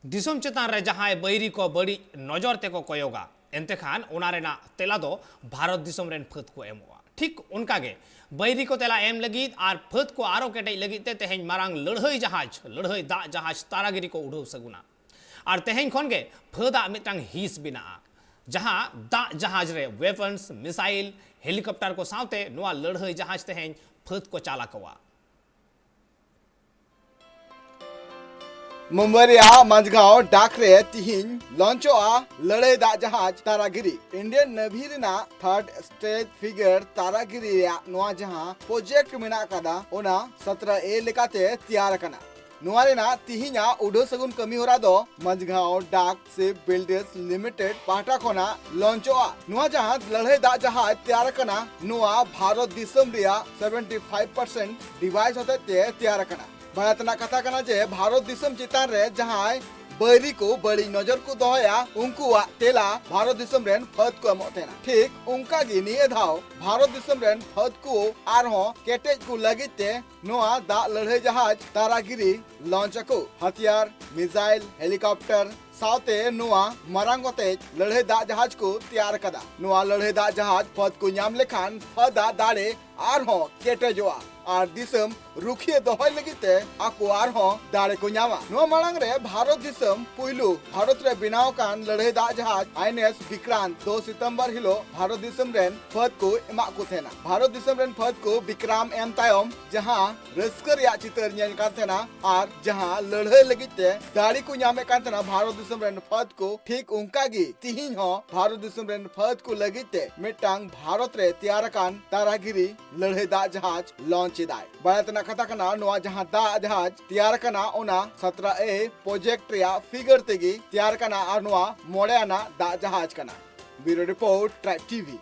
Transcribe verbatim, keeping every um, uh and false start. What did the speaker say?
ᱫᱤᱥᱚᱢ ᱪᱮᱛᱟᱱ ᱨᱮ ᱡᱟᱦᱟᱸᱭ ᱵᱟᱹᱭᱨᱤ ᱠᱚ ᱵᱟᱹᱲᱤᱡ ᱱᱚᱡᱚᱨ ᱛᱮᱠᱚ ᱠᱚᱭᱚᱜᱟ, ᱮᱱᱛᱮ ᱠᱷᱟᱱ ᱚᱱᱟ ᱨᱮᱱᱟᱜ ᱛᱮᱞᱟ ᱫᱚ ᱵᱷᱟᱨᱚᱛ ᱫᱤᱥᱚᱢ ᱨᱮᱱ ᱯᱷᱟᱹᱫ ᱠᱚ ᱮᱢᱚᱜᱼᱟ᱾ ᱴᱷᱤᱠ ᱚᱱᱠᱟ ᱜᱮ ᱵᱟᱹᱭᱨᱤ ᱠᱚ ᱛᱮᱞᱟ ᱮᱢ ᱞᱟᱹᱜᱤᱫ ᱟᱨ ᱯᱷᱟᱹᱫ ᱠᱚ ᱟᱨᱚ ᱠᱮᱴᱮᱡ ᱞᱟᱹᱜᱤᱫ ᱛᱮ ᱛᱮᱦᱮᱧ ᱢᱟᱨᱟᱝ ᱞᱟᱹᱲᱦᱟᱹᱭ ᱡᱟᱦᱟᱡᱽ, ᱞᱟᱹᱲᱦᱟᱹᱭ ᱫᱟᱜ ᱡᱟᱦᱟᱡᱽ ᱛᱟᱨᱟᱜᱤᱨᱤ ᱠᱚ ᱩᱰᱷᱟᱹᱣ ᱥᱟᱹᱜᱩᱱᱟ᱾ ᱟᱨ ᱛᱮᱦᱮᱧ ᱠᱷᱚᱱ ᱜᱮ ᱯᱷᱟᱹᱫᱟᱜ ᱢᱤᱫᱴᱟᱝ ᱦᱤᱸᱥ ᱵᱮᱱᱟᱜᱼᱟ, ᱡᱟᱦᱟᱸ ᱫᱟᱜ ᱡᱟᱦᱟᱡᱽ ᱨᱮ weapons, missile, helicopter ᱠᱚ ᱥᱟᱶᱛᱮ ᱱᱚᱣᱟ ᱞᱟᱹᱲᱦᱟᱹᱭ ᱡᱟᱦᱟᱡᱽ ᱛᱮᱦᱮᱧ ᱯᱷᱟᱹᱫ ᱠᱚ ᱪᱟᱞ ᱟᱠᱚᱣᱟ᱾ ᱢᱩᱢᱵᱟᱭ ᱨᱮᱭᱟᱜ ᱢᱟᱡᱷᱜᱟᱸᱣ ᱰᱟᱠ ᱨᱮ ᱛᱤᱦᱤᱧ ᱞᱚᱧᱪᱚᱜᱼᱟ ᱞᱟᱹᱲᱦᱟᱹᱭ ᱫᱟᱜ ᱡᱟᱦᱟᱡᱽ ᱛᱟᱨᱟᱜᱤᱨᱤ᱾ Indian Navy ᱨᱮᱱᱟᱜ third stage frigate ᱛᱟᱨᱟᱜᱤᱨᱤ ᱨᱮᱭᱟᱜ ᱱᱚᱣᱟ ᱡᱟᱦᱟᱸ project ᱢᱮᱱᱟᱜ ᱟᱠᱟᱫᱟ, ᱚᱱᱟ ᱥᱟᱛᱨᱟ A ᱞᱮᱠᱟᱛᱮ ᱛᱮᱭᱟᱨ ᱟᱠᱟᱱᱟ᱾ ᱱᱚᱣᱟ ᱨᱮᱱᱟᱜ ᱛᱤᱦᱤᱧᱟᱜ ᱩᱰᱷᱟᱹᱣ ᱥᱟᱹᱜᱩᱱ ᱠᱟᱹᱢᱤ ᱦᱚᱨᱟ ᱫᱚ ᱢᱟᱡᱷᱜᱟᱸᱣ ᱰᱟᱠ Ship Builders Limited ᱯᱟᱦᱴᱟ ᱠᱷᱚᱱᱟᱜ ᱞᱚᱧᱪᱚᱜᱼᱟ᱾ ᱱᱚᱣᱟ ᱡᱟᱦᱟᱸ ᱞᱟᱹᱲᱦᱟᱹᱭ ᱫᱟᱜ ᱡᱟᱦᱟᱡᱽ ᱛᱮᱭᱟᱨ ᱟᱠᱟᱱᱟ, ᱱᱚᱣᱟ ᱵᱷᱟᱨᱚᱛ ᱫᱤᱥᱚᱢ ᱨᱮᱭᱟᱜ seventy five percent device ᱦᱚᱛᱮᱡ ᱛᱮ ᱛᱮᱭᱟᱨ ᱟᱠᱟᱱᱟ᱾ ᱵᱟᱲᱟᱭ ᱛᱮᱱᱟᱜ ᱠᱟᱛᱷᱟ ᱠᱟᱱᱟ ᱡᱮ ᱵᱷᱟᱨᱚᱛ ᱫᱤᱥᱚᱢ ᱪᱮᱛᱟᱱ ᱨᱮ ᱡᱟᱦᱟᱸᱭ ᱵᱟᱹᱭᱨᱤ ᱠᱚ ᱵᱟᱹᱲᱤᱡ ᱱᱚᱡᱚᱨ ᱠᱚ ᱫᱚᱦᱚᱭᱟ, ᱩᱱᱠᱩᱣᱟᱜ ᱛᱮᱞᱟ ᱵᱷᱟᱨᱚᱛ ᱫᱤᱥᱚᱢ ᱨᱮᱱ ᱯᱷᱟᱹᱫ ᱠᱚ ᱮᱢᱚᱜ ᱛᱟᱦᱮᱱᱟ᱾ ᱴᱷᱤᱠ ᱚᱱᱠᱟ ᱜᱮ ᱱᱤᱭᱟᱹ ᱫᱷᱟᱣ ᱵᱷᱟᱨᱚᱛ ᱫᱤᱥᱚᱢ ᱨᱮᱱ ᱯᱷᱟᱹᱫ ᱠᱚ ᱟᱨᱦᱚᱸ ᱠᱮᱴᱮᱡ ᱠᱚ ᱞᱟᱹᱜᱤᱫ ᱛᱮ ᱱᱚᱣᱟ ᱫᱟᱜ ᱞᱟᱹᱲᱦᱟᱹᱭ ᱡᱟᱦᱟᱡᱽ ᱛᱟᱨᱟᱜᱤᱨᱤ ᱞᱚᱧᱪ ᱟᱠᱚ᱾ ᱦᱟᱛᱤᱭᱟᱨ, missile, helicopter ᱥᱟᱶᱛᱮ ᱱᱚᱣᱟ ᱢᱟᱨᱟᱝ ᱜᱚᱛᱮᱡ ᱞᱟᱹᱲᱦᱟᱹᱭ ᱫᱟᱜ ᱡᱟᱦᱟᱡᱽ ᱠᱚ ᱛᱮᱭᱟᱨ ᱟᱠᱟᱫᱟ᱾ ᱱᱚᱣᱟ ᱞᱟᱹᱲᱦᱟᱹᱭ ᱫᱟᱜ ᱡᱟᱦᱟᱡᱽ ᱯᱷᱟᱹᱫ ᱠᱚ ᱧᱟᱢ ᱞᱮᱠᱷᱟᱱ ᱯᱷᱟᱹᱫᱟᱜ ᱫᱟᱲᱮ ᱟᱨᱦᱚᱸ ᱠᱮᱴᱮᱡᱚᱜᱼᱟ ᱟᱨ ᱫᱤᱥᱚᱢ ᱨᱩᱠᱷᱤᱭᱟᱹ ᱫᱚᱦᱚᱭ ᱞᱟᱹᱜᱤᱫ ᱛᱮ ᱟᱠᱚ ᱟᱨᱦᱚᱸ ᱫᱟᱲᱮ ᱠᱚ ᱧᱟᱢᱟ᱾ ᱱᱚᱣᱟ ᱢᱟᱲᱟᱝ ᱨᱮ ᱵᱷᱟᱨᱚᱛ ᱫᱤᱥᱚᱢ ᱯᱩᱭᱞᱩ ᱵᱷᱟᱨᱚᱛ ᱨᱮ ᱵᱮᱱᱟᱣ ᱟᱠᱟᱱ ᱞᱟᱹᱲᱦᱟᱹᱭ ᱫᱟᱜ ᱡᱟᱦᱟᱡᱽ I N S Vikrant ᱫᱚ ᱥᱤᱛᱚᱢᱵᱚᱨ ᱦᱤᱞᱳᱜ ᱵᱷᱟᱨᱚᱛ ᱫᱤᱥᱚᱢ ᱨᱮᱱ ᱯᱷᱟᱹᱫ ᱠᱚ ᱮᱢᱟᱜ ᱠᱚ ᱛᱟᱦᱮᱱᱟ᱾ ᱵᱷᱟᱨᱚᱛ ᱫᱤᱥᱚᱢ ᱨᱮᱱ ᱯᱷᱟᱹᱫ ᱠᱚ ᱵᱤᱠᱨᱟᱢ ᱮᱢ ᱛᱟᱭᱚᱢ ᱡᱟᱦᱟᱸ ᱨᱟᱹᱥᱠᱟᱹ ᱨᱮᱭᱟᱜ ᱪᱤᱛᱟᱹᱨ ᱧᱮᱞ ᱠᱟᱱ ᱛᱟᱦᱮᱱᱟ ᱟᱨ ᱡᱟᱦᱟᱸ ᱞᱟᱹᱲᱦᱟᱹᱭ ᱞᱟᱹᱜᱤᱫ ᱛᱮ ᱫᱟᱲᱮ ᱠᱚ ᱧᱟᱢᱮᱫ ᱠᱟᱱ ᱛᱟᱦᱮᱱᱟ ᱵᱷᱟᱨᱚᱛ ᱫᱤᱥᱚᱢ ᱨᱮᱱ ᱯᱷᱟᱹᱫ ᱠᱚ, ᱴᱷᱤᱠ ᱚᱱᱠᱟ ᱜᱮ ᱛᱤᱦᱤᱧ ᱦᱚᱸ ᱵᱷᱟᱨᱚᱛ ᱫᱤᱥᱚᱢ ᱨᱮᱱ ᱯᱷᱟᱹᱫ ᱠᱚ ᱞᱟᱹᱜᱤᱫ ᱛᱮ ᱢᱤᱫᱴᱟᱝ ᱵᱷᱟᱨᱚᱛ ᱨᱮ ᱛᱮᱭᱟᱨ ᱟᱠᱟᱱ ᱛᱟᱨᱟᱜᱤᱨᱤ ᱞᱟᱹᱲᱦᱟᱹᱭ ᱫᱟᱜ ᱡᱟᱦᱟᱡᱽ ᱞᱚᱧᱪ ᱮᱫᱟᱭ᱾ ᱵᱟᱲᱟᱭ ᱛᱮᱱᱟᱜ ᱠᱟᱛᱷᱟ ᱠᱟᱱᱟ, ᱱᱚᱣᱟ ᱡᱟᱦᱟᱸ ᱫᱟᱜ ᱡᱟᱦᱟᱡᱽ ᱛᱮᱭᱟᱨ ᱟᱠᱟᱱᱟ, ᱚᱱᱟ ᱥᱟᱛᱨᱟ A project ᱨᱮᱭᱟᱜ figure ᱛᱮᱜᱮ ᱛᱮᱭᱟᱨ ᱟᱠᱟᱱᱟ ᱟᱨ ᱱᱚᱣᱟ ᱢᱚᱬᱮ ᱟᱱᱟᱜ ᱫᱟᱜ ᱡᱟᱦᱟᱡᱽ ᱠᱟᱱᱟ᱾ Bureau report, Tribe T V.